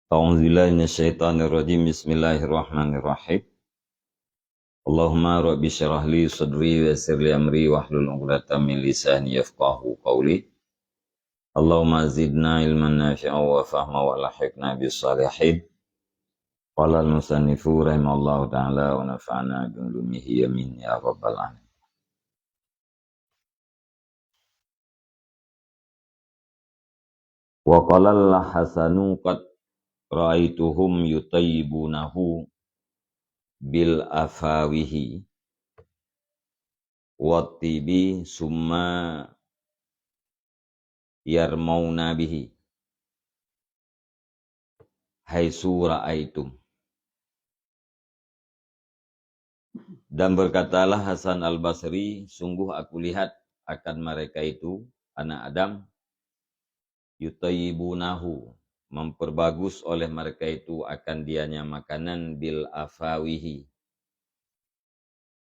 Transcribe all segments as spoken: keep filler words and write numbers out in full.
A'udzubillahi minasyaitonirrajim. Bismillahirrahmanirrahim. Allahumma rabbi syrah li sadri wa yassir li amri wahlul 'uqdatam min lisani yafqahu qawli. Allahumma zidna ilman nafi'a wa fahma wa alhiqna bis salihin. Qala al-musannifu rahimahullahu ta'ala wa nafa'na bi ulumihi, amin ya rabbal alamin. Wa qala al-Hasanu qad ra'aituhum yutayyibunahu bil afawihi wat tibi summa yarmauna bihi haitsu ra'aitum. Dan berkatalah Hasan Al-Basri, "Sungguh aku lihat akan mereka itu, anak Adam, yutayyibunahu, memperbagus oleh mereka itu akan dianya makanan, bil afawihi,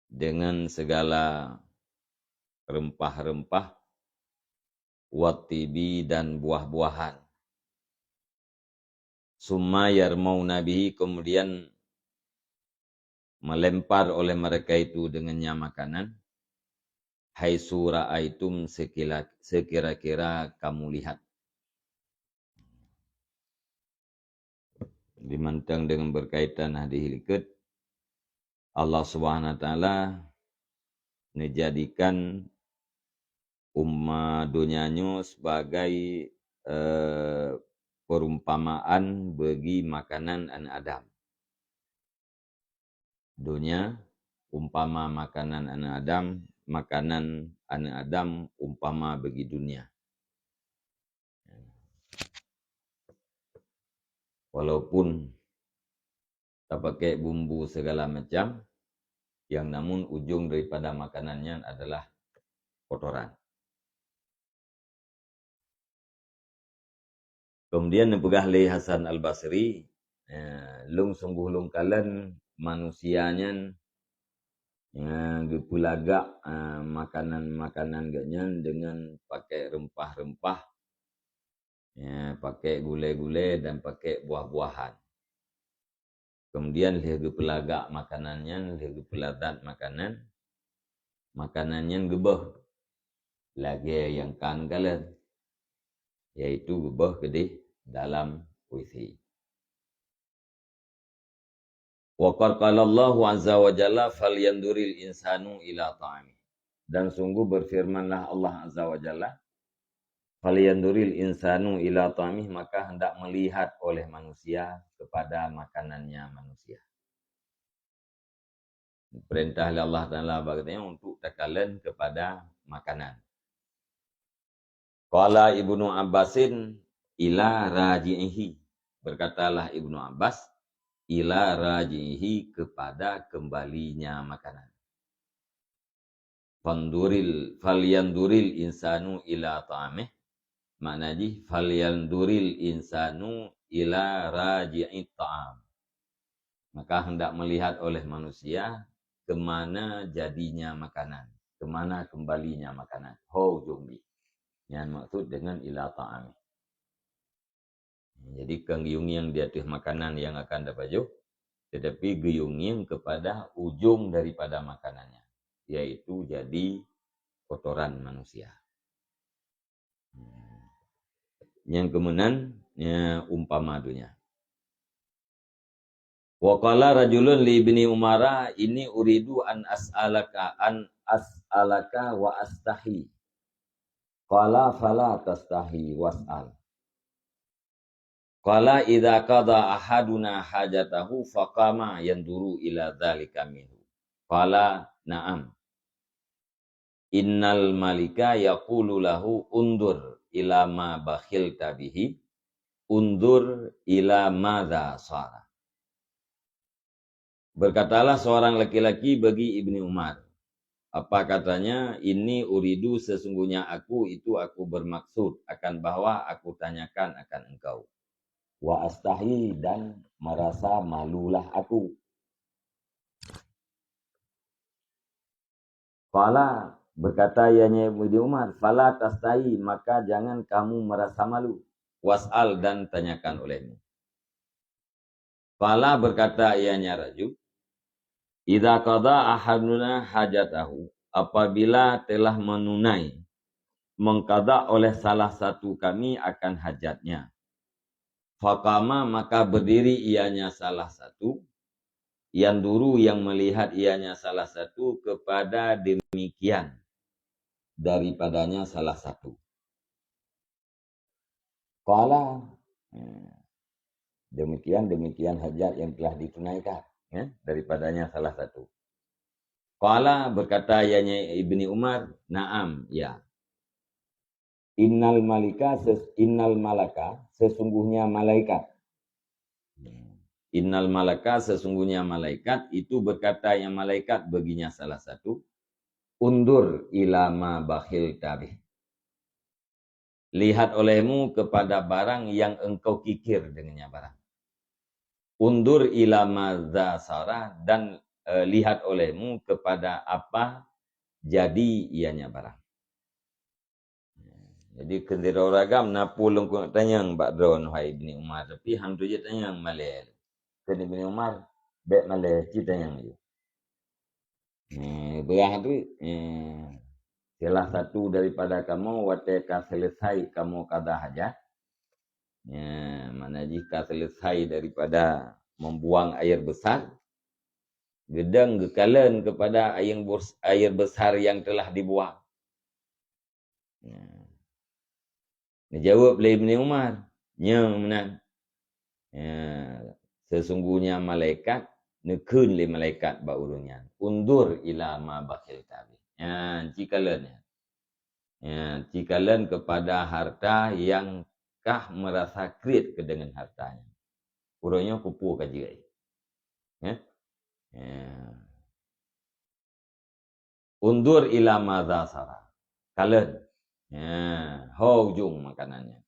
dengan segala rempah-rempah, wat tibi, dan buah-buahan. Summa yarmauna bihi, kemudian melempar oleh mereka itu dengannya makanan, haitsu ra'aitum, sekila-, sekira-kira kamu lihat." Di mantong dengan berkaitan hadis likot, Allah Subhanahu wa Taala menjadikan umat dunia nyoe sebagai, eh, perumpamaan bagi makanan anak Adam. Dunia umpama makanan anak Adam, makanan anak Adam umpama bagi dunia. Walaupun tapakai bumbu segala macam, yang namun ujung daripada makanan nyan adalah kotoran. Kemudian neupeugah lé Hasan Al-Basri, eh, "Lôn sungguh lôn kalon manusia nyan, eh, geupeulagak, eh, makanan-makanan geuh nyan deungon pakai rempah-rempah, eh, pakai gulai-gulai dan pakai buah-buahan. Kemudian lheueh geupeulagak makanan nyan, lheueh geupeulazat makanan, makanan nyan geuböh lagée nyang ka neukalon, yaitu geuböh keudeh dalam puisi." Wa qad qala Allahu azza wa jalla, "Falyanzuril insanu ila ta'amih." Dan sungguh berfirmanlah Allah azza wa jalla, "Falyanzuril insanu ila ta'amih," maka hendak melihat oleh manusia kepada makanannya manusia. Perintah lé Allah Taala bak geutanyoe untuk takalon kepada makanan. Qala Ibnu Abbasin, "Ila raji'ihi." Berkatalah Ibnu Abbas, "Ila raji'ihi," kepada kembalinya makanan. Fanduril, "Falyanzuril insanu ila ta'amih." Makna jih, "Falyanzuril insanu ila raji'it ta'am." Maka hendak melihat oleh manusia ke mana jadinya makanan, ke mana kembalinya makanan. Ho ujong jih. Nyan maksud dengan ila ta'amih. Jadi, kon geuyungieng di ateueh makanan nyang akan tapajoh, tetapi geuyungieng kepada ujong daripada makanan nyan, yaitu jadi kotoran manusia. Nyang keumeunan, ya, umpama donya. Wa qala rajulun li Ibni Umara, "Inni uridu an as'alaka, an as'alaka wa astahi." Qala, "Fala tastahi was'al." Qala, "Idza qada ahaduna hajatahu faqama yanzuru ila dzalika minhu." Qala, "Na'am." "Innal malika yaqulu lahu, 'Undur ila ma bakhilta bihi, undur ila madza sara.'" Berkatalah seorang laki-laki bagi Ibni Umar, apa katanya, "Inni uridu, sesungguhnya aku itu, aku bermaksud akan bahwa aku tanyakan akan engkau. Wa astahi, dan merasa malulah aku." Qala, berkata ianya Ibni Umar, "Fala tastahi, maka jangan kamu merasa malu. Was'al, dan tanyakan olehmu." Qala, berkata ianya rajul, "Idza qada ahaduna hajatahu," apabila telah menunai, mengqada oleh salah satu kami akan hajatnya. Faqama, maka berdiri ianya salah satu, yanzuru, yang melihat ianya salah satu kepada demikian daripadanya salah satu. Qala, ya, demikian, demikian hajat yang telah ditunaikan, ya, daripadanya salah satu. Qala, berkata ianya Ibni Umar, "Na'am, ya." "Innal malika, ses-, innal malaka, sesungguhnya malaikat." "Innal malaka, sesungguhnya malaikat itu berkata yang malaikat baginya salah satu, 'Undur ila ma bakhilta bih.'" Lihat olehmu kepada barang yang engkau kikir dengannya barang. "Undur ila ma za sara," dan, eh, lihat olehmu kepada apa jadi ianya barang. Jadi, keu sidroe ureueng agam na peue lôn keuneuk tanyong bak droeneuh, hai Ibni Umar, tapi han tujak tanyong malèe. Kheun Ibni Umar, "Bèk malèe, ci tanyong ju." Eh, beurah tu, eh, salah satu daripada kamoe watèe ka selesai kamoe qada hajat. Ya, makna jih ka selesai daripada membuang air besar, geudong geukalon kepada air bes-, air besar yang telah dibuang. Ya. Neujaweueb lé Ibni Umar, "Nyo meunan." Ya, sesungguhnya malaikat, neukheun lé malaikat bak ureueng nyan, "Undur ila ma bakhilta bih." Ya, ci kalon nyan. Ya, ci kalon kepada harta yang kah merasa kriet keu deungon harta nyan. Ureueng nyoe keupeue ka jeuet. Ya. Ya. "Undur ila ma za sara." Kalon. Ya, ho ujong makanan nyan.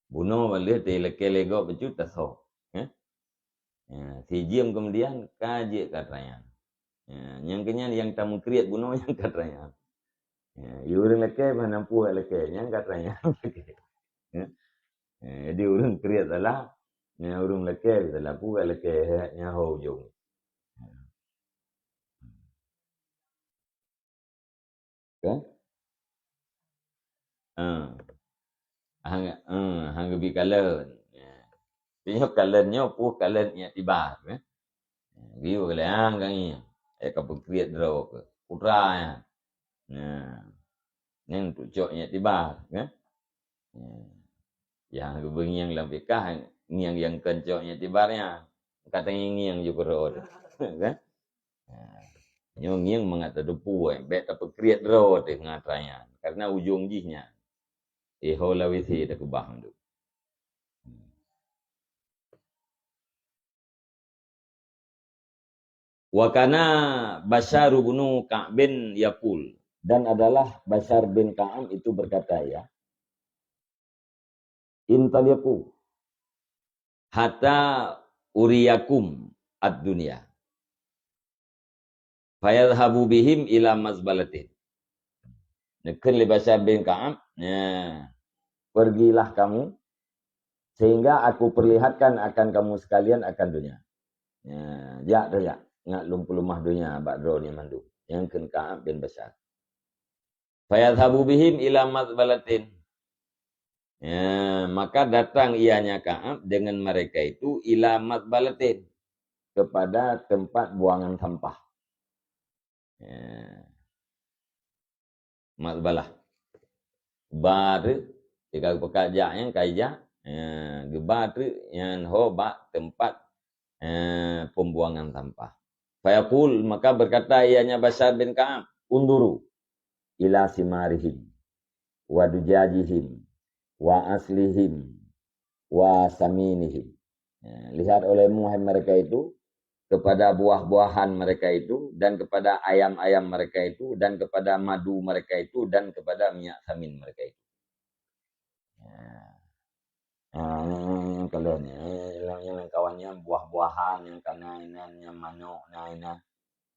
Bunoe lheueh teulakèe lé gob bacut tasok. Ya. Ya, sijeuem keumudian ka jeuet ka traya. Ya, nyang keunyan nyang tameukriet bunoe nyang ka traya. Ya, ureueng lakèe bah na peue lakèe, nyang ka traya. Ya. Ya, jadi ureueng kriet salah, nyang ureueng lakèe salah, peue lakèe, nyang ho ujong. Ya. Kan? Ha. Hang, ha, hang geubi kalon. Ya. Tapi nyoe kalon nyoe peue kalon iktibar, eh. Geuyue kalon, ah, ka ngieng. Eh, ka peukriet droe keuh. Putra nyan. Nah. Nyan untuk cok iktibar, kan? Ya. Nyang geubeungieng lam fikah, ngieng nyang kon cok iktibar nyan. Ka tangieng-ngieng ju keudroe teuh. Kan? Ha. Nyoe ngieng mangat tateupeue, eh, bèk tapeukriet droe teuh ngon atra nyan. Karena ujong jih nyan. Eh, ho lawét takeubah mandum. Wa kana Basyar bin Ka'bin yaqul, dan adalah Basyar bin Ka'ab itu berkata, ya, "Intaliqu hatta uriyakum ad-dunya." Fayadhhabu bihim ila mazbalatin. Neukheun lé Basyar bin Ka'ab, ya, "Pergilah kamu, sehingga aku perlihatkan akan kamu sekalian akan dunia." Ya, jak tu jak. Ngat lôn peuleumah dunia bak droeneuh mandum. Nyang kheun Ka'ab bin Basyar. Fayadhhabu bihim ila mazbalatin. Ya, maka datang ianya Ka'ab dengan mereka itu ila mazbalatin, kepada tempat buangan sampah. Ya. Mazbalah. Ba treuk, tika geupeugah jak nyan, ka ijak, ya, geuba treuk nyan ho bak tempat, ya, pembuangan sampah. Fayaqul, maka berkata ianya Basyar bin Ka'ab, "Unduru ila simarihim, wa dujajihim, wa aslihim, wa saminihim." Ya, lihat olehmu, hai mereka itu, kepada buah-buahan mereka itu, dan kepada ayam-ayam mereka itu, dan kepada madu mereka itu, dan kepada minyak samin mereka itu. Ya. Ha, nyang, nyang, nyang kalon nyan, nyang, nyang kawan nyan buah-buahan, nyang kana inan, nyang manok na inan.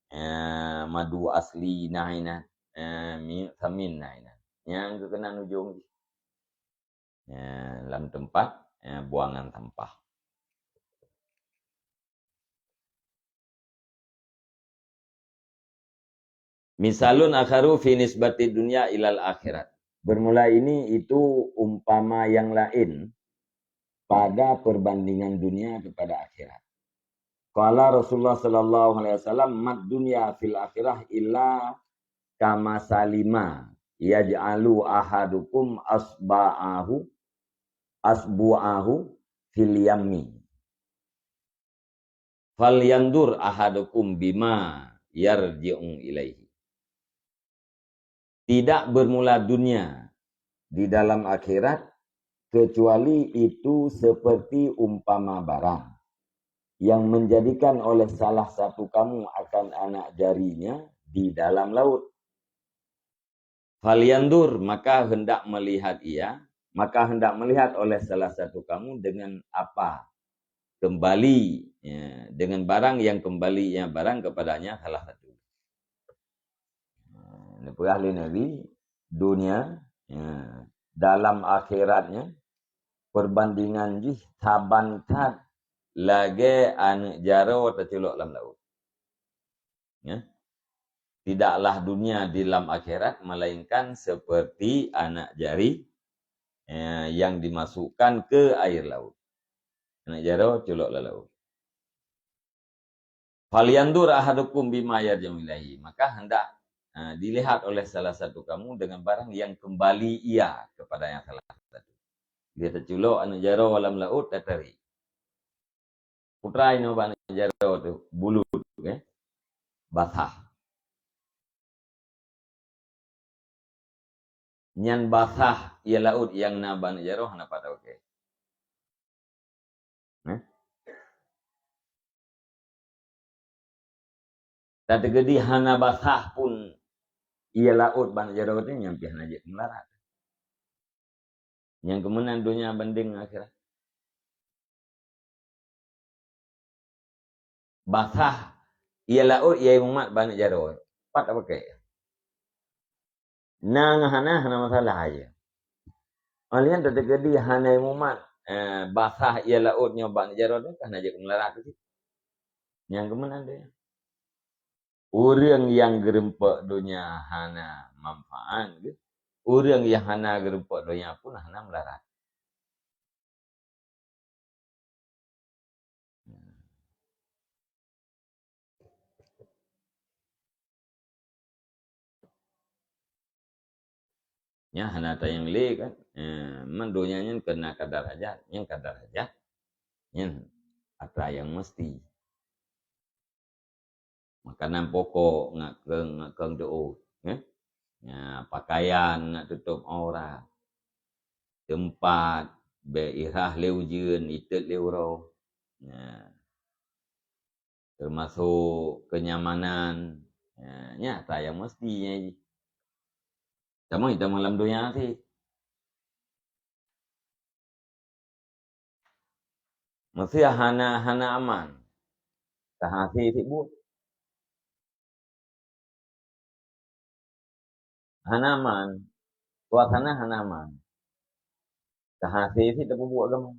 Ya, madu asli na inan. Ya, minyak samin na inan. Nyang keukeunong ujong jih. Ya, lam tempat, ya, buangan sampah. Misalun akharu fi nisbati dunya ilal akhirat. Bermula ini itu umpama yang lain pada perbandingan dunia kepada akhirat. Qala Rasulullah sallallahu alaihi wasallam, "Mad dunya fil akhirah illa kama salima yaj'alu ahadukum asba'ahu asbu'ahu fil yammi. Falyandur ahadukum bima yarji'u ilaihi." Tidak bermula dunia di dalam akhirat, kecuali itu seperti umpama barang yang menjadikan oleh salah satu kamu akan anak jarinya di dalam laut. Falyandur, maka hendak melihat ia, maka hendak melihat oleh salah satu kamu dengan apa kembali, ya, dengan barang yang kembalinya barang kepadanya salah satu. Ha, neupeugah lé Nabi, dunia, ya, dalam akhiratnya, perbandingan jih saban that lagée aneuëk jaroe teuculok lam laôt. Ya. Tidaklah dunia di lam akhirat, melainkan seperti anak jari, ya, yang dimasukkan ke air laut. Aneuëk jaroe culok lam laôt. "Falyandur ahadukum bima yarji'u ilaihi." Maka hendak, ha, dilihat oleh salah satu kamu dengan barang yang kembali ia kepada yang salah satu. Dia teuculok aneuëk jaroe lam laôt, tatarék. Peue treuk inoe bak aneuëk jaroe teuh, bulut, eh? Basah. Nyan basah ié laôt nyang na bak aneuëk jaroe hana pat tawakée. Nah. Tateukeudi hana basah pun ié laôt bak aneuëk jaroe teuh, nyan pih hana jeuet keu meularat. Nyang keumeunan donya bandeng akhirat. Basah ié laôt, ié mumat bak aneuëk jaroe. Pat tawakée. Na ngon hana, hana masalah aja. Óh lheueh nyan tateukeudi hana mumat, eh, basah ié laôt nyoe bak aneuëk jaroe teuh, ka hana jeuet keu meularat teuh. Nyang keumeunan donya. Ureuëng nyang geureumpok donya hana manfaat geuh. Ureuëng nyang hana geureumpok donya pun hana meularat. Nyan hana tanyong lé kan. Eh, man donya nyan keu na kadar hajat, nyan kadar hajat. Nyan atra nyang meusti. Makanan pokok ngat keueng, ngat keueng teuôt, eh? Nya, pakaian ngat tutôp aurat. Teumpat, bék irhah lé ujeuen, iteuet lé uroe. Nya. Teumasok kenyamanan. Nya, nya atra nyang meusti nyan jih. Tamong, tamong lam donya sit. Meusé hana, hana aman, ka hasé sit buet. Hana aman, suasana hana aman, ka hasé sit tapeubuet agama.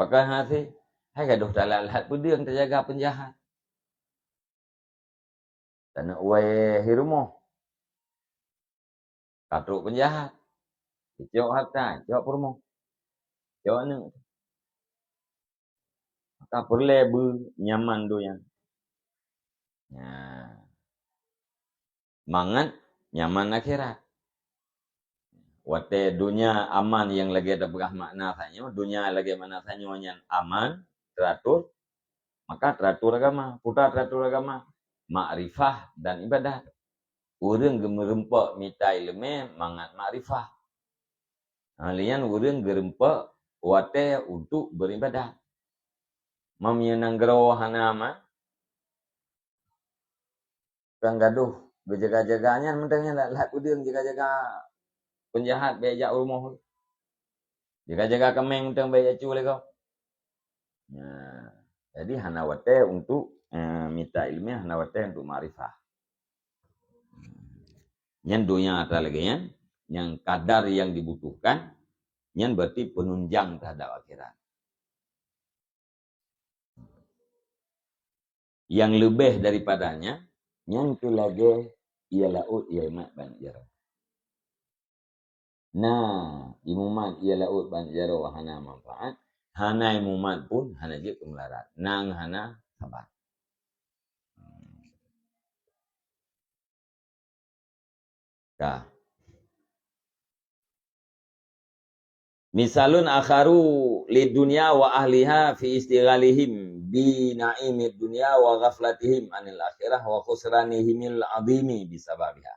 Pakon hasé, hai gadôh talat-lat peudeueng tajaga peunjahat. Taneuk wée hi rumoh. Ka trok peunjahat. Icok hareuta, icok peurumoh. Icok aneuëk. Maka peureulée beu nyaman donya. Nya. Mangat nyaman akhirat. Watée donya aman nyang lagée tapeugah makna tanyoe, donya lagée makna tanyoe nyan aman, teuatur, maka teuatur agama. Peue teuatur agama? Makrifah dan ibadat. Ureuëng geumeureumpok mita iéleumé mangat makrifah. Ha, lheueh nyan ureuëng geureumpeuk watée untuk beuribadat. Meunyoe nanggroe hana aman, kan gadôh geujaga-jaga nyan, mantong nyan lat-lat peudeueng jaga-jaga peunjahat bék jak u rumoh. Jaga-jaga kaméng mantong bék jak cu lé gob. Nah, jadi hana watée untuk, eh, mita iéleumé, hana watée untuk makrifah. Nyan donya atra lagée nyan, nyang kadar nyang dibutuhkan, nyan berarti penunjang terhadap akhirat. Nyang leubeh daripadanya, nyan keuh lagée ié laôt, ié mumat ban ié jaroe. Na ié mumat, ié laôt ban ié jaroe hana manfaat, hana ié mumat pun hana jeuet keu meularat, nang hana sabat. Ka. Misalun akharu lid dunya wa ahliha fi istighalihim bi na'imid dunya wa ghaflatihim anil akhirah wa khusranihimil azimi bisababiha.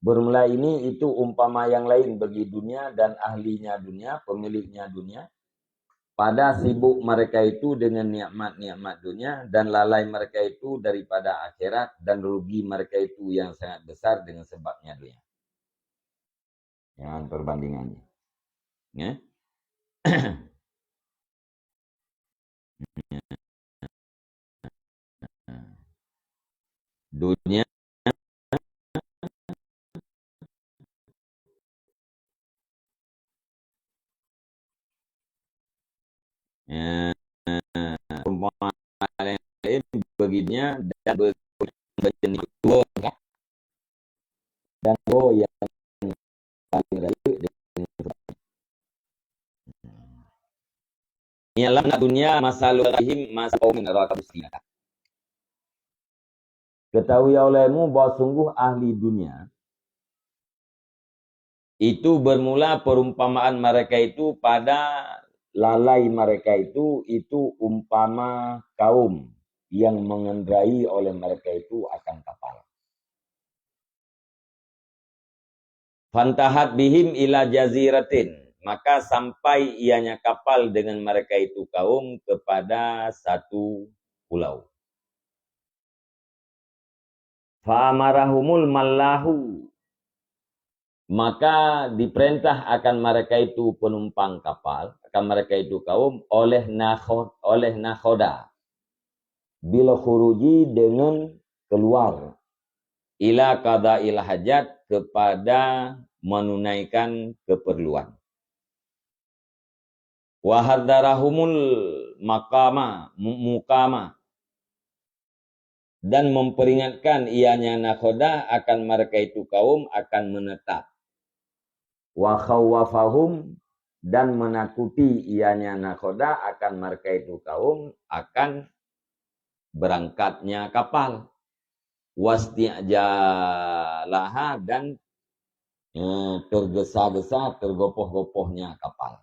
Bermula ini itu umpama yang lain bagi dunia dan ahlinya dunia, pemiliknya dunia, pada sibuk mereka itu dengan nikmat-nikmat dunia dan lalai mereka itu daripada akhirat dan rugi mereka itu yang sangat besar dengan sebabnya dunia. Nyan perbandingannya. Ya. Dunia. Ya, perumpamaan lain bagi dunia dan bagi dan roh yang paling rayeuk dengan sebab. Ialah dunia masalul him masa qaumin rakabus sinata. Ketahui olehmu bahwa sungguh ahli dunia itu bermula perumpamaan mereka itu pada lalai mereka itu, itu umpama kaum yang mengendarai oleh mereka itu akan kapal. Fantahat bihim ila jaziratin, maka sampai ianya kapal dengan mereka itu kaum kepada satu pulau. Fa'amarahumul mallahu, maka diperintah akan mereka itu penumpang kapal, akan mereka itu kaum oleh nakho-, oleh nakhoda, bil khuruji, dengan keluar, ila qadail hajat, kepada menunaikan keperluan. Wa hadzarahumul maqama, mu-, muqama, dan memperingatkan ianya nakhoda akan mereka itu kaum akan menetap. Wa khawwafahum, dan menakuti ianya nakhoda akan mereka itu kaum akan berangkatnya kapal. Wasti'jalaha, dan, eh, tergesa-gesa, tergopoh-gopohnya kapal.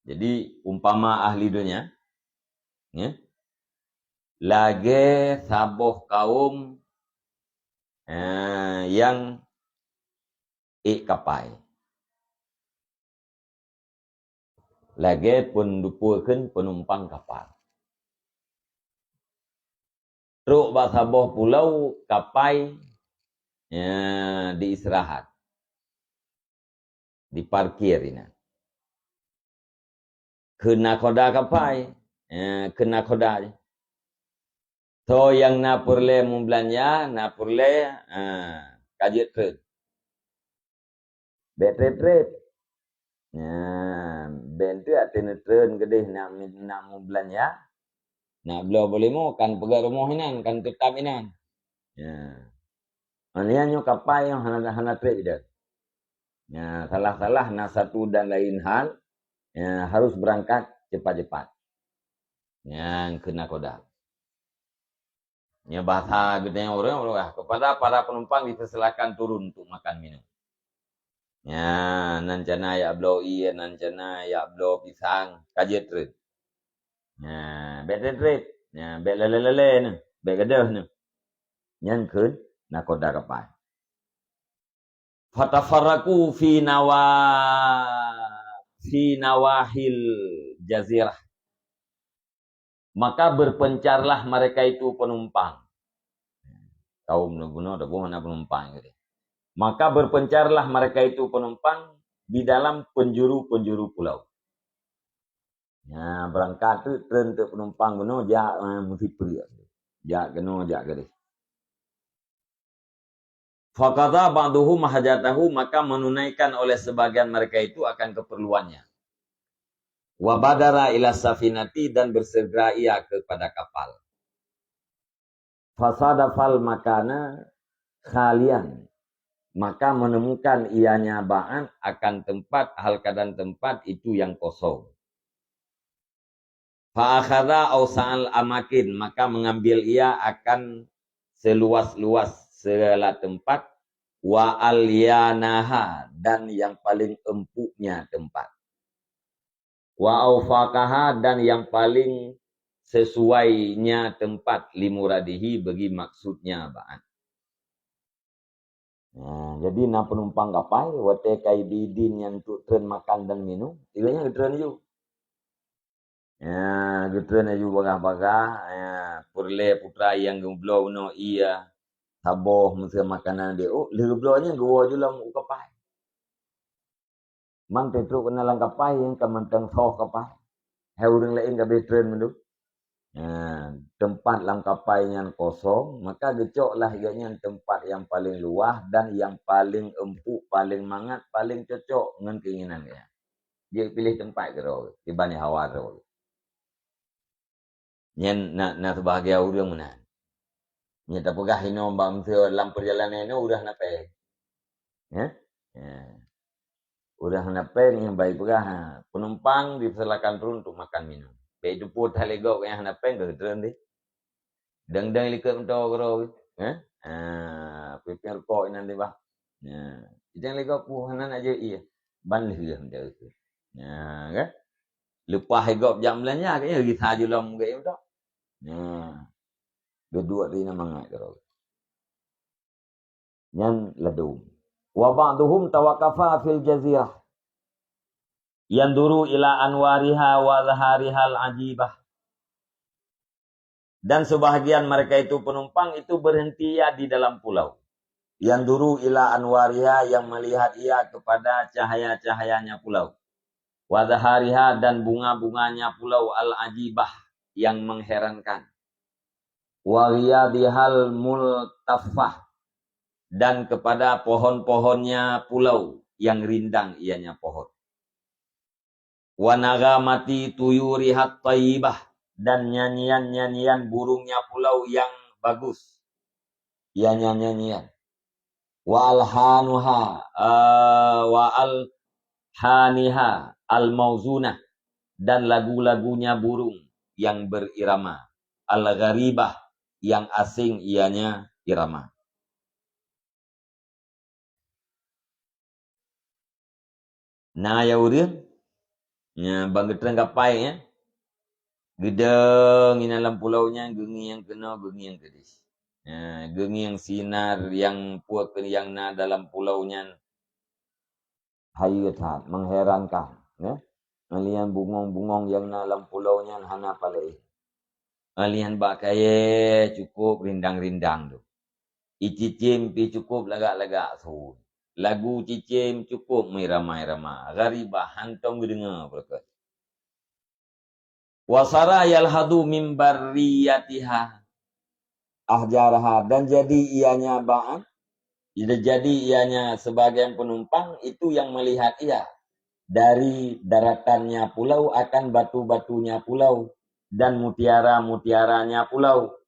Jadi, umpama ahli dunia, ya, lagée saboh kaum, eh, nyang ék kapai. Lagée peundupeue kheun penumpang kapal. Trok bak saboh pulau, kapai, ya, diistirahat. Diparkir inan. Kheun nakhoda kapai, eh, kheun nakhoda, "Soe nyang na peureulée meubeulanja, na peureulée, eh, ka jeuet treun. Bék treb-treb. Nyan, bék enteuk até neutreun keudeh nak, nak meubeulanja, nak bloe buleumèe, kan peugöt rumoh inan, kan teutap inan." Ya. Nyan nyoe kapai nyang hana, hana treb ideh. Ya, salah-salah na satu dan lain hal, ya, harus berangkat cepat-cepat. Nyang keu nakhoda. Nyoe bahasa geutanyoe ureuëng, ureuëng, ah, kepada para penumpang dipersilakan turun untuk makan minum. Ya, nan cana jak bloe ié, nan cana jak bloe pisang, ka jeuet treun. Ya, bék treb-treb. Ya, bék lalée-lalée nyoe, bék gadôh nyoe. Nyan kheun nakhoda kapai. Fatafarraqu fi nawa-, fi nawahil jazirah. Maka berpencarlah mereka itu penumpang. Kaum bunoe, bunoe hana penumpang gitu. Maka berpencarlah mereka itu penumpang di dalam penjuru-penjuru pulau. Nah, berangkat tu treun teuk penumpang bunoe jak, eh, meusipreuk. Jak keunoe, jak keudeh. Faqadha ba'duhum hajatahu, maka menunaikan oleh sebagian mereka itu akan keperluannya. Wa badara ila safinati, dan bersegera ia kepada kapal. Fasadafal makana khalian, maka menemukan ianya Ba'an akan tempat, hal keadaan tempat itu yang kosong. Fa akhadha ausa'al amakin, maka mengambil ia akan seluas-luas segala tempat, wa alyanaha, dan yang paling empuknya tempat. Wa aufaqaha, dan yang paling sesuainya tempat, limuradihi, bagi maksudnya Ba'an. Nah, jadi na penumpang kapai, watée ka idin nyan untuk treun makan dan minum, ianya geutreun aju. Ya, geutreun aju bagah-bagah, ya, peureulée putra nyang geubloe unoe ie, saboh meuseu makanan di, oh, lheueh geubloe nyan geuwoe aju lam u kapai. Man teutrok keunan lam kapai nyang ka mantong soh kapai. Hai ureuëng laén ka abéh treun mandum. Nah, tempat lam kapai nyan kosong, maka geucok lah gobnyan tempat yang paling luwah dan yang paling empuk, paling mangat, paling cocok ngon keinginan gobnyan. Jeuet piléh tempat keudroe, dibandéng hawa droe. Nyan na, na seubahagian ureuëng meunan. Nyan tapeugah inoe bak meuseu lam peurjalanan inoe ureuëng hana péng. Ya? Ya. Ureuëng hana péng nyang bai peugah, ha, penumpang dipersilakan turun untuk makan minum. Bèk teupeu that lé gob nyang hana péng ka treun deh. Deng-deng likot moto keudroe. Ha? Ha, pipieng rukok inan deh bah. Ya. Ideng lé gob puh hana nak jeuet ie. Ban lheueh moto. Ya, kan? Leupah lé gob jam beulanja, kan? Gisa julom gaya moto. Ya. Duduek di na mangat keudroe. Nyan ladum. Wa ba'duhum tawaqafa fil jazirah. Yanzuru ila anwariha wa zaharihal ajibah. Dan sebahagian mereka itu penumpang itu berhenti ya di dalam pulau. Yanzuru ila anwariha, yang melihat ia kepada cahaya-cahayanya pulau. Wa zahariha, dan bunga-bunganya pulau al-ajibah, yang mengherankan. Wa riyadihal multaffah, dan kepada pohon-pohonnya pulau yang rindang ianya pohon. Wa naghamati tuyurihat thayyibah, dan nyanyian-nyanyian burungnya pulau yang bagus. Ianya nyanyian. Wa alhanuha, eh, wa alhaniha al-mauzunah, dan lagu-lagunya burung yang berirama, al-gharibah, yang asing ianya irama. Na ya ureuëng, nya ban geutreun kapai, ya. Geudong inan lam pulau nyan, geungieng keunoe, geungieng keudeh. Nya, geungieng sinar nyang puet keu nyang na dalam pulau nyan. Hayeue that, mengherankan, ya. Ngon lian bungong-bungong nyang na lam pulau nyan hana palée. Ngon lian bak kayée cukup rindang-rindang tu. Ie cicém pih cukup lagak-lagak su. Lagu cicém cukup meurama-rama. Gharibah hántom geudeungoe beureukat. Wa sara yalhadu min barriyatiha ahjaraha, dan jadi ianya ba'an, jadi ianya sebagian penumpang itu yang melihat ia dari daratannya pulau akan batu-batunya pulau dan mutiara-mutiaranya pulau.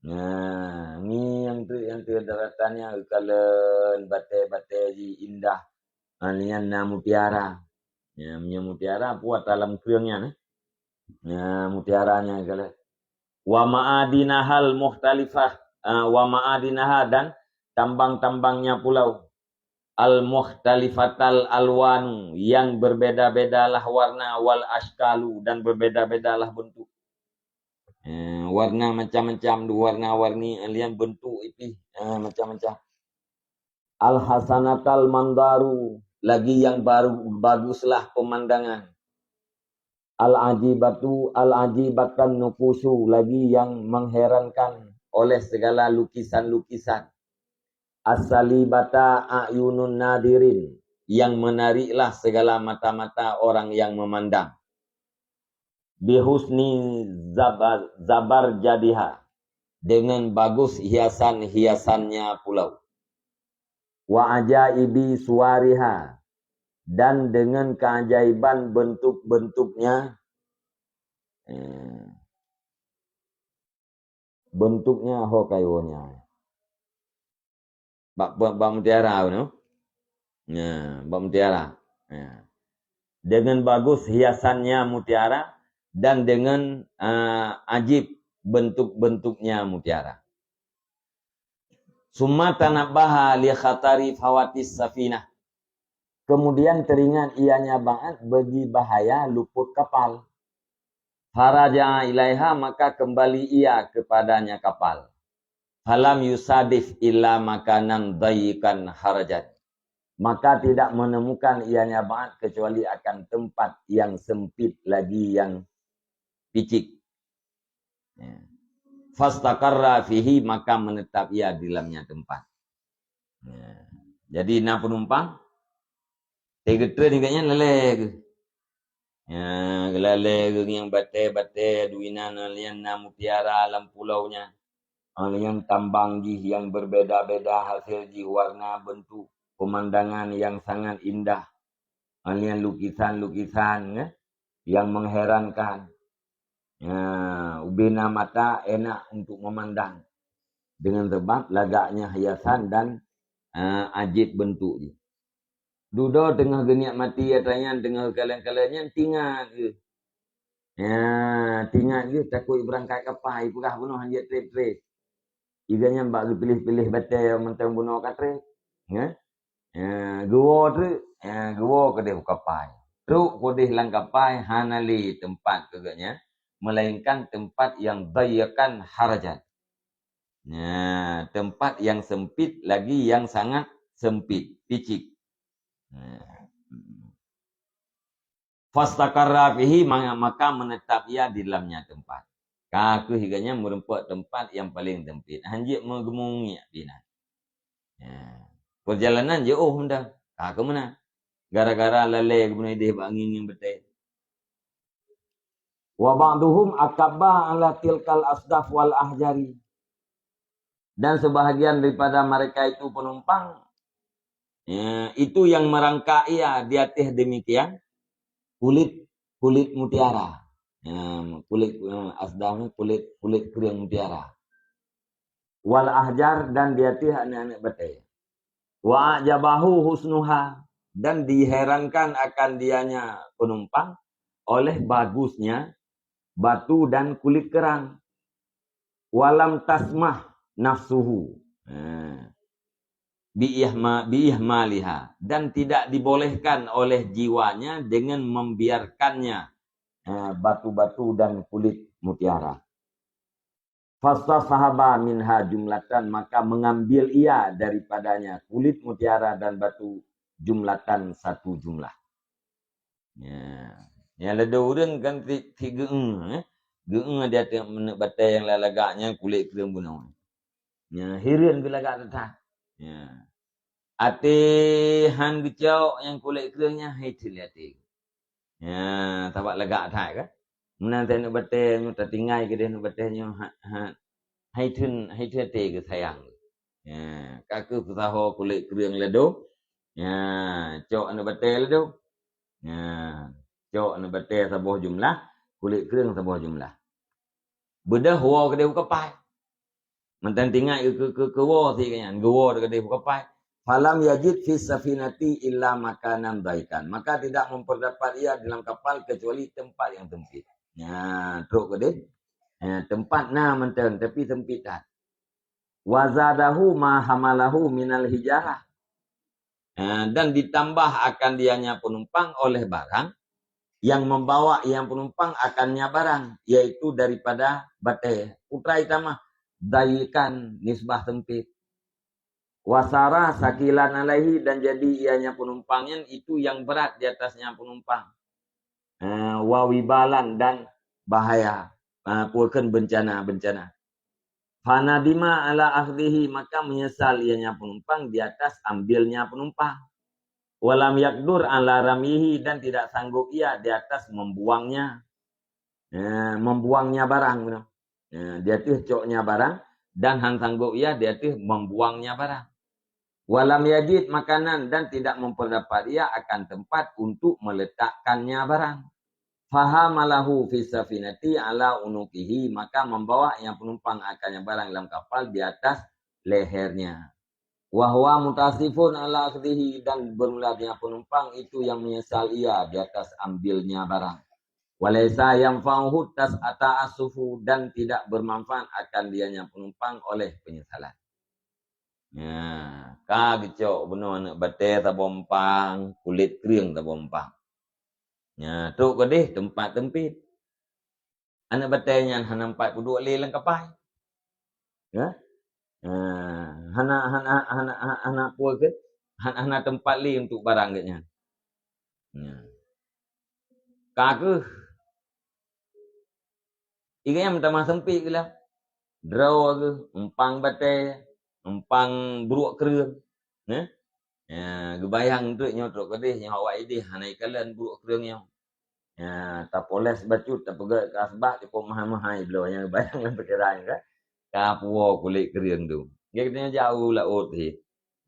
Nah, ngieng tu nyang tu daratan nyan geukalon batée-batée ji indah. Ha, nyan na mutiara. Nya, meunyoe mutiara puat dalam kreueng nyan, eh. Nya, mutiara nyan geukalon. Wa ma'adinahal mukhtalifah, ah, wa ma'adinaha, dan tambang-tambangnya pulau. Al-mukhtalifatal alwanu, yang berbeda-bedalah warna, wal ashkalu, dan berbeda-bedalah bentuk. Eh, warna macam-macam, warna-warni, lian bentuk ipih, eh, macam-macam. Al-hasanatal mandaru, lagi yang baru, baguslah pemandangan. Al-ajibatu, al-ajibatan nukusu, lagi yang mengherankan oleh segala lukisan-lukisan. As-salibata a'yunun nadirin, yang menariklah segala mata-mata orang yang memandang. Bihusni zaba-, zabarjadiha, dengan bagus hiasan-hiasannya pulau. Wa ajaibi suwariha, dan dengan keajaiban bentuk-bentuknya, eh, bentuknya ho kayunya. Bak, bak, bak mutiara tu. Ya, bak mutiara. Ya. Dengan bagus hiasannya mutiara dan dengan, ah, ajib bentuk-bentuknya mutiara. Summa tanabbaha li khatari fawatis safinah. Kemudian teringat ianya bangat bagi bahaya luput kapal. Faraja ilaiha, maka kembali ia kepadanya kapal. Falam yusadif illa makanan dayyikan harajan. Maka tidak menemukan ianya bangat kecuali akan tempat yang sempit lagi yang picik. Ya. Fastaqarra fihi, maka menetap ia di dalamnya tempat. Ya. Jadi na penumpang, teugeutreun geuh nyan lalée geuh. Ya, lalée geuh nyang batée-batée, duinan lian na mutiara lam pulau nyan. Lian tambang jih yang berbeda-beda hasil jih, warna, bentuk, pemandangan yang sangat indah. Lian lukisan-lukisan, ya, yang mengherankan. Ya, ubena mata enak untuk memandang. Dengan sebab lagaknya hiasan dan, ah, ajib bentuk jih. Dudoe teungoh geunikmati atra nyan, teungoh kalon-kalon nyan, tingat geuh. Ya, tingat geuh takot beurangkat kapai, peugah bunoe hanjeuet treb-treb. Iga nyan bak geupiléh-piléh batée mantong bunoe ka treb. Ya. Ya, geuwoe treuk, ya, geuwoe keudeh u kapai. Trok keudeh lam kapai hana lé teumpat keu geuh nyan, melainkan teumpat yang dayyikan harajan. Ya, teumpat yang sempit lagi yang sangat sempit, picik. Ya. Fastaqarra fihi, ma-, maka menetap ia di dalamnya tempat. Ka kheueh geuh nyan meureumpok teumpat yang paling sempit. Hanjeuet meugeumungik pih na. Ya. Perjalanan jiôh meunan. Ka kheueh meunan. Gara-gara lalée geubunoe ideh bak angén nyang batée. Wa ba'duhum akabba ala tilkal asdaf wal ahjari. Dan sebahagian daripada mereka itu penumpang, ya, itu yang merangkak ia di atas demikian kulit, kulit mutiara. Ya, kulit, eh, asdaf ni kulit, kulit keureung mutiara. Wal ahjar, dan di atas aneuk-aneuk batée. Wa ajabahu husnuha, dan diherankan akan dianya penumpang oleh bagusnya batu dan kulit kerang. Walam tasmah nafsuhu. Ha. Biihma-, biihmaliha. Dan tidak dibolehkan oleh jiwanya dengan membiarkannya, ha, batu-batu dan kulit mutiara. Fastasahaba minha jumlatan, maka mengambil ia daripadanya kulit mutiara dan batu jumlatan, satu jumlah. Ya. Nyang ladôm ureuëng kan ti, ti geuéng, eh. Geuéng di ateueh aneuk batée nyang lagak nyan kulét kreueng bunoe. Ya, hireuen geulagak that-that. Ya. Até han geucok nyang kulét kreueng nyan hai theun lé até. Ya, sabab lagak that kan. Meunan teuh aneuk batée nyoe tatinggai keudeh aneuk batée nyoe ha, ha, hai theun, hai theun até geusayang. Ya, ka kheueh peusaho kulét kreueng ladôm. Ya, cok aneuk batée ladôm. Ya, cok aneuk batée saboh jumlah, kulét kreueng saboh jumlah. Beudôh woe keudeh u kapai. Mantong tingai keu, keu, keu woe sit nyan, geuwoe keudeh u kapai. Falam yajid fis safinati illa makanan daikan. Maka tidak memperdapat ia dalam kapal kecuali tempat yang sempit. Ya, trok keudeh. Ya, tempat na mantong, tapi sempit that. Wa zadahu ma hamalahu minal hijarah. Eh, dan ditambah akan dianya penumpang oleh barang yang membawa yang penumpang akannya barang, yaitu daripada batée. Putra itamah daikan nisbah sempit. Wasara sakilan alaihi, dan jadi ianya penumpang nyan itu yang berat di atasnya penumpang. Eh, wa wibalan, dan bahaya, eh, pukon bencana-bencana. Fanadima ala akhdhihi, maka menyesal ianya penumpang di atas ambilnya penumpang. Walam yakdur ala ramyihi, dan tidak sanggup ia di atas membuangnya. Eh, membuangnya barang, gitu. Eh, di ateueh coknya barang, dan han sanggup ia di ateueh membuangnya barang. Walam yajid makanan, dan tidak memperdapat ia akan tempat untuk meletakkannya barang. Fahamalahu fis safinati ala unuqihi, maka membawa ia penumpang akannya barang dalam kapal di atas lehernya. Wa huwa mutasifun ala akhdihi, dan bermula ia penumpang itu yang menyesal ia di atas ambilnya barang. Walaisa yanfa'uhu tas-, ta'assufu, dan tidak bermanfaat akan dianya penumpang oleh penyesalan. Nya, ka geucok bunoe aneuk batée saboh umpang, kulét kreueng saboh umpang. Nya, trok keudeh teumpat teumpét. Aneuk batée nyan hana teumpat peuduek lé lam kapai. Ya? Ha, hana, hana, hana, hana, hana peue keu, hana, hana teumpat lé untuk barang geuh nyan. Nya. Ka keuh. Ingat nyang meutamah seumpit geuh lah. Droe geuh, umpang batée, umpang bruek kreueng. Nah? Ya, geubayang teuk nyoe trok keudeh, nyoe awak ideh hana ikalon bruek kreueng nyoe. Ya, tapoles bacut, tapeugét keu asbak, cukup meuhai-meuhai bloe nyang geubayang lam pikiran kan. Ka puwoe kulét kreueng tu. Geutanyoe jauh laôt hi.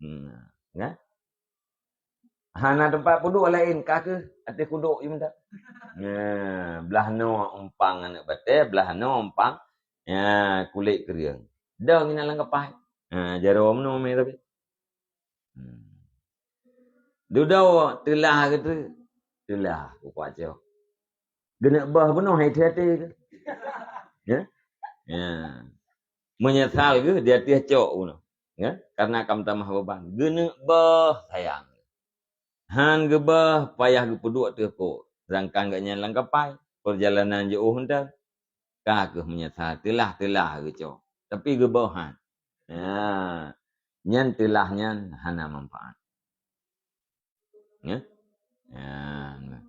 Hmm, kan? Hana teumpat peuduek laén, ka keuh até kudok jih mantong. Nah, blah noe umpang aneuk batée, blah noe umpang, ya, kulét kreueng. Dong inan lam kapai. Ha, jaroe meunoe mé tapi. Hmm. Dudoe teulah keu tu. Teulah kukuat cok. Geuneuk boh bunoe hai até-até keuh. Ya? Ya. Meunyeusal geuh di ateueh cok bunoe. Ya? Karena ka meutamah beuban. Geuneuk boh sayang. Han geuboh payah geupeuduek teuh kok. Sedangkan geuh nyan lam kapai. Perjalanan jiôh mantong. Ka keuh meunyeusal, teulah-teulah geucok. Tapi geuboh han. Ya. Nyan teulah nyan hana manfaat. Ya. Ya.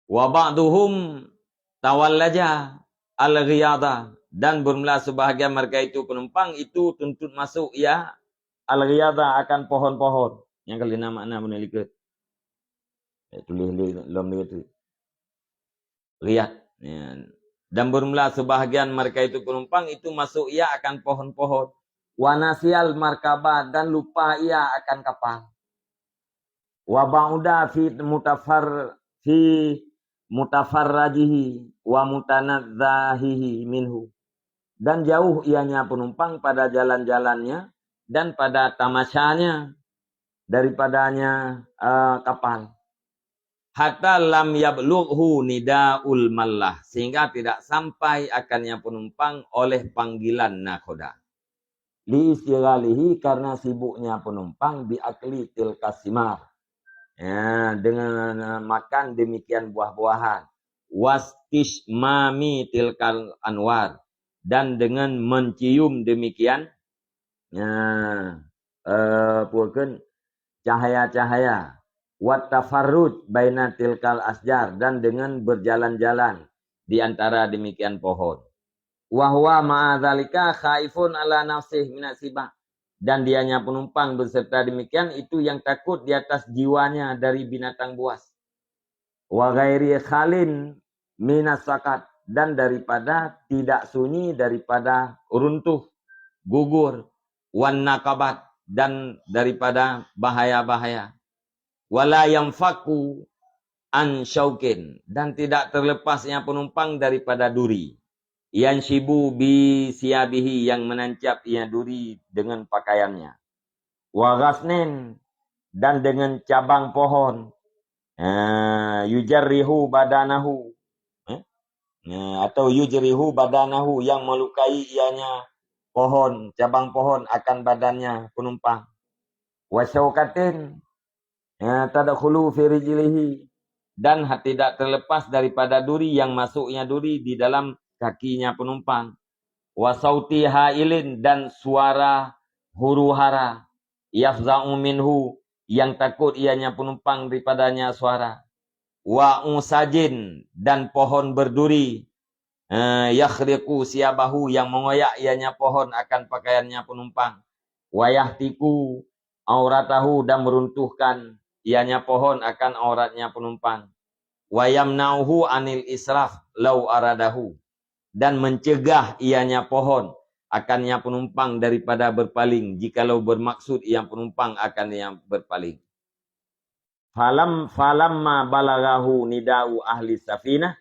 Wa ba'duhum tawallaja al-ghiyadha, dan bermula sebahagian mereka itu penumpang itu tuntut masuk ia al-ghiyadha akan pohon-pohon. Nyang ka lheueh na makna bunoe likot. Eh, tuléh lé lom lé tu. Riyad. Ya. Dan bermula sebahagian mereka itu penumpang itu masuk ia akan pohon-pohon. Wa nasiyal markaba, dan lupa ia akan kapal. Wa ba'uda fi mutafar-, fi mutafarrajihi wa mutanazzahihi minhu. Dan jauh ianya penumpang pada jalan-jalannya dan pada tamasyanya daripadanya, eh, kapal. Hatta lam yablughu nidaul mallah, sehingga tidak sampai akannya penumpang oleh panggilan nakhoda. Li istighalihi, karena sibuknya penumpang, bi akli tilka simar. Ya, dengan, eh, makan demikian buah-buahan. Wastishmami tilkal anwar. Dan dengan mencium demikian, ya, eh, peue kheun, cahaya-cahaya. Wat tafarruj baina tilkal asjar, dan dengan berjalan-jalan di antara demikian pohon. Wa huwa ma'a dzalika khaifun ala nafsih minas sibah. Dan dianya penumpang beserta demikian itu yang takut di atas jiwanya dari binatang buas. Wa ghairi khalin minas sakat, dan daripada tidak sunyi daripada runtuh, gugur, wan nakabat, dan daripada bahaya-bahaya. Wala yanfaku an syaukin, dan tidak terlepasnya penumpang daripada duri. Yansyibu bi siyabihi, yang menancap ia duri dengan pakaiannya. Wa ghasnin, dan dengan cabang pohon. Ah, yujarrihu badanahu. Eh? Ya, atau yujrihu badanahu, yang melukai ianya pohon, cabang pohon akan badannya penumpang. Wa syaukatin, ya, tadkhulu fi rijlihi, dan ha-, tidak terlepas daripada duri yang masuknya duri di dalam kakinya penumpang. Wa sauti hailin, dan suara huru-hara, yafza'u minhu, yang takut ianya penumpang daripadanya suara. Wa usajin, dan pohon berduri, eh, yakhriqu siyabahu, yang mengoyak ianya pohon akan pakaiannya penumpang. Wa yahtiku auratahu, dan meruntuhkan ianya pohon akan auratnya penumpang. Wa yamna'uhu anil israf lau aradahu, dan mencegah ianya pohon akan nyang penumpang daripada berpaling, jikalau bermaksud nyang penumpang akan nyang berpaling. Falam-, falamma balaghahu nida'u ahli safinah,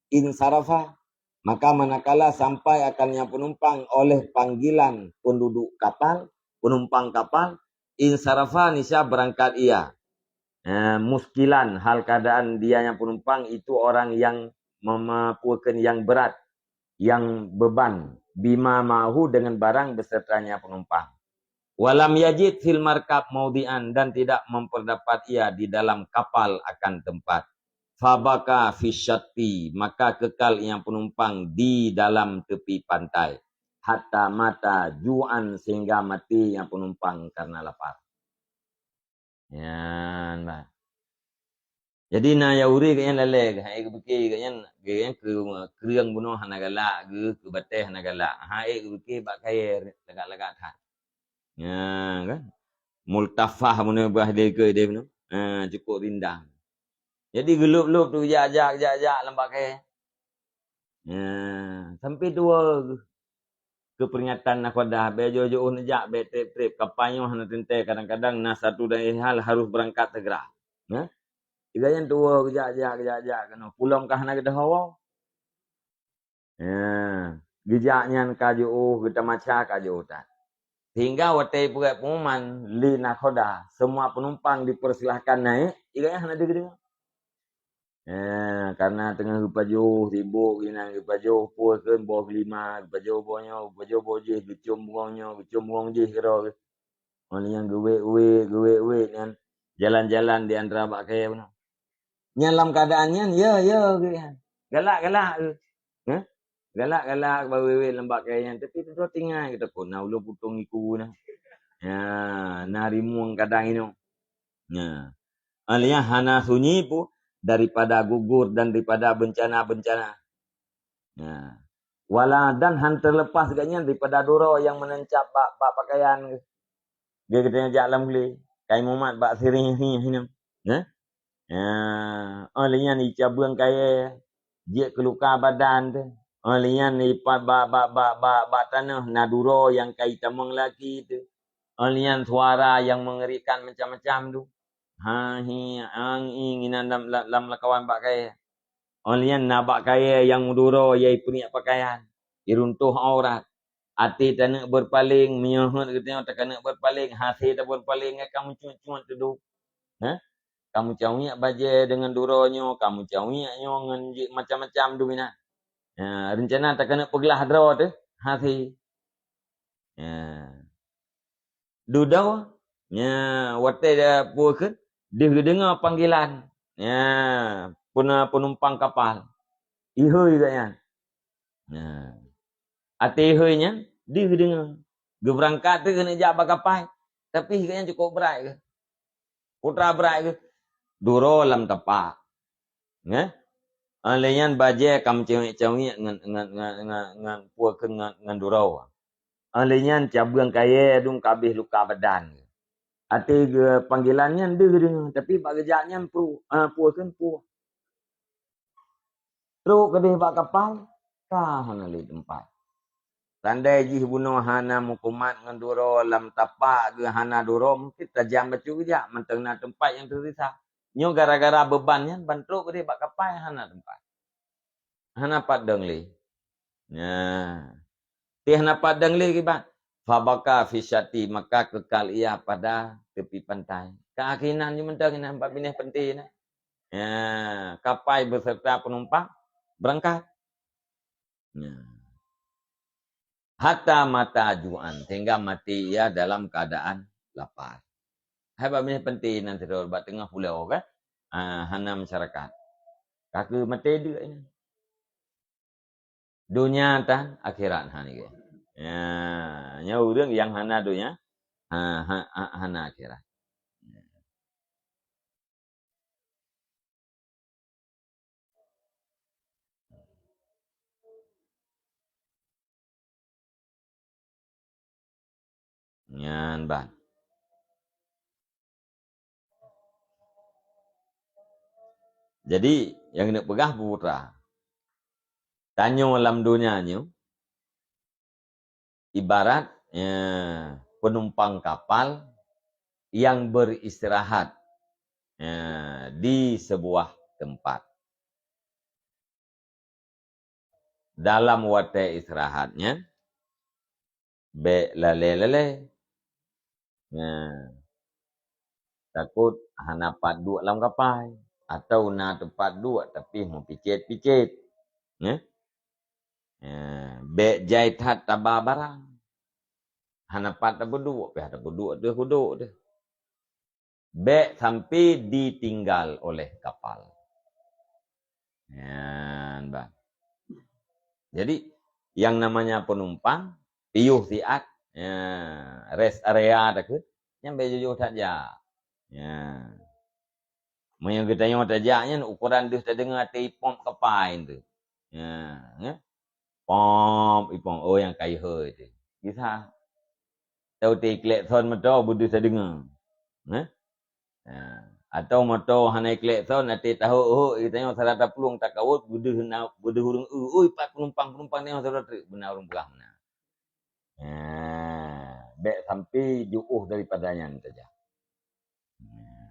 insarafa. Maka manakala sampai akan nyang penumpang oleh panggilan penduduk kapal, penumpang kapal, insarafa, niscaya berangkat ia. Eh, muskilan, hal keadaan dia nyang penumpang itu orang yang memapuakan yang berat, yang beban, bima ma'ahu, dengan barang besertanya penumpang. Walam yajid fil markab maudi'an, dan tidak memperdapat ia di dalam kapal akan tempat. Fabaka fi syatti, maka kekal nyang penumpang di dalam tepi pantai. Hatta mata ju'an, sehingga mati nyang penumpang karena lapar. Nyan bah. Jadi na nyang ureueng geuh nyan lalée geuh, hai geupike geuh nyan, geuh nyan keu-, kreueng bunoe hana galak geuh, keu batée hana galak. Hai geupike bak kayée lagak-lagak that. Nyan kan. Multafah bunoe bah dikeue deh bunoe. Ha, cukup rindang. Jadi geulop-lop tu jak-jak, jak-jak lam bak kayée. Nyan, sampai tuwoe geuh. Keu peuringatan nakhoda, bèk jiôh-jiôh neujak, bèk trép-trép. Kapai nyoe hana teuntèe, kadang-kadang na satu dan lain hal harus beurangkat seugera. Nyan. Sigoe nyan tuwoe geujak-jak, geujak-jak keunoe. Pulom ka hana geudeuh woe. Nyan. Geujak nyan ka jiôh, geutamasa ka jiôh that. Sehingga watèe jipeugèt pengumuman lé nakhoda, semua penumpang dipersilahkan naik, sigoe nyan hana deuh geudeungoe. Eh, karena teungoh geupajoh, sibok inan geupajoh, peue kheun boh lima, geupajoh boh nyoe, geupajoh boh jih, geucôm bungong nyoe, geucôm bungong jih keudroe. Ngon nyang geuwèk-wèk, geuwèk-wèk nyan jalan-jalan di antara bak kayèe bunoe. Nyan lam keuadaan nyan, ya, ya, geuh nyan. Galak-galak geuh. Hah? Galak-galak bak wèk-wèk lam bak kayèe nyan, tapi teuntèe tinggai geutakot na ulôn putong iku na. Ya, na rimueng kadang inoe. Nah, alheuh nyan hana sunyi pih daripada gugur dan daripada bencana-bencana. Nah, wala dan han teuleupah geuh nyan daripada duroe nyang meunancab bak, bak pakaian geuh. Geutanyoe jak lam glé, kai mumat bak sirih-sirih nyan. Nah, ya, alheuh nyan icabeung kayèe, jeuet keu luka badan teuh. Alheuh nyan ipat bak, bak, bak, bak, bak tanoh na duroe nyang ka itamong laki teuh. Alheuh nyan suara nyang meungerikan macam-macam tu. Ha, hi, ang, ing, inan lam, lam, lam lakawan bak kayèe. Alheuh nyan na bak kayèe nyang meuduro, nyang ipeuniet pakaian, iruntoh aurat. Até taneuk beurpaléng, meunyoe heuet geutanyoe taneuk beurpaléng, hasé tabeurpaléng, ka meucuet-cuet teuh. Hah? Ka meucawiek bajèe deungon duroe nyoe, ka meucawiek nyoe ngon jih macam-macam dum inan. Ya, reuncana taneuk peuglah droe teuh, hasé. Ya. Dudoe, ya, watèe peue kheun, deuh geudeungoe panggilan, ya, peuna-, penumpang kapal. Ihôi geuh nyan. Ya. Até ihôi nyan, deuh geudeungoe. Geubeurangkat teuh keuneuk jak bak kapai, tapi geuh nyan cukôp brat geuh. Putra brat geuh, duroe lam tapak. Nggih? Alheuh nyan bajèe ka meucawiek-cawiek ngon, ngon, ngon, ngon, ngon peue kheun ngon, ngon duroe. Alheuh nyan cabeung kayèe dum ka abéh luka badan. Até geuh panggilan nyan deuh geudeungoe, tapi bak geujak nyan pru-, ah, peue kheun pruh. Trok keudeh bak kapai, ka hana lé teumpat. Tandai jih bunoe hana meukumat ngon duroe lam tapak geuh hana duroe, mungken tajam bacut geujak mantong na teumpat nyang teusisa. Nyoe gara-gara beuban nyan ban trok keudeh bak kapai hana teumpat. Hana pat dong lé. Nah, teuh hana pat dong lé kiban. Fabaka fi syatti, maka kekal ia pada tepi pantai. Ka keunan nyoe mantong inan bak binéh peunteng na. Ya, kapai beserta penumpang berangkat. Ya. Hatta mata ju'an, sehingga mati ia dalam keadaan lapar. Hai bak binéh peunteng nan sidroe bak teungoh pulo kan? Ah, hana masyarakat. Ka keuh maté deuk nyan. Donya tan, akhirat han igée. Ya, nyoe ureuëng nyang hana donya, ha, ha, ha, hana akhirat. Nyan ban. Jadi, nyang keuneuk peugah peue putra, tanyoe lam donya nyoe, ibarat, ya, penumpang kapal yang beristirahat, ya, di sebuah tempat. Dalam watée istirahat nyan, bék lalée-lalée. Nah, takot hana pat duek lam kapai, atau na teupat duek tapi meupicet-picet. Nah, nah, bék jai that taba barang. Hana pat tapeuduek, pih tapeuduek teuh kudok teuh. Bék sampai ditinggal oleh kapal. Nyan, bah. Jadi, yang namanya penumpang, piôh siat, ya, rest area takheun, nyan bék jujôh that jak. Ya. Meunyoe geutanyoe tajak nyan, ukoran deuh tadeungoe até ipom kapai tu. Ya, ya. Pom, ipom, oh, nyang ka ihôi tu. Bisa. Tau teuklekson moto beudeuh tadeungoe. Nah? Nah, atau moto hana iklekson, até tahok-hok, geutanyoe sira taplueng takawot, beudeuh na, beudeuh ureueng eu, "Ui, pat penumpang-penumpang tanyoe sira treuk." Beuna ureueng peugah meunan. Nah, bék sampai jiôh daripada nyan saja. Nah.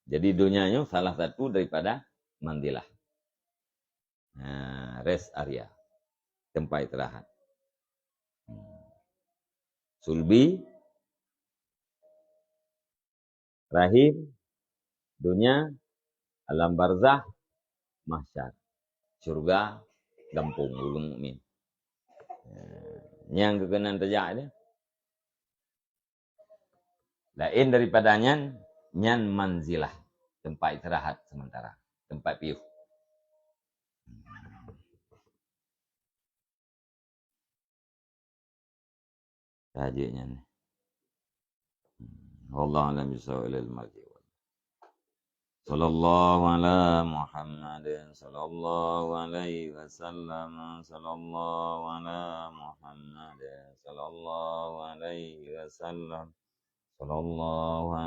Jadi, dunia nyoe salah satu daripada manzilah. Ha, rest area, tempat istirahat. Hmm. Sulbi, rahim, dunia, alam barzah, mahsyar, syurga, gampông ureueng mukmin. Ha, nyang geukeunan tajak nyan. Laén daripada nyan, nyan manzilah, tempat istirahat sementara, tempat piôh. Tajak nyan. Wallahu a'lam bishawab, ilaihil marji'. Sallallahu ala Muhammad, sallallahu alaihi wasallam, sallallahu ala Muhammad, sallallahu alaihi wasallam, sallallahu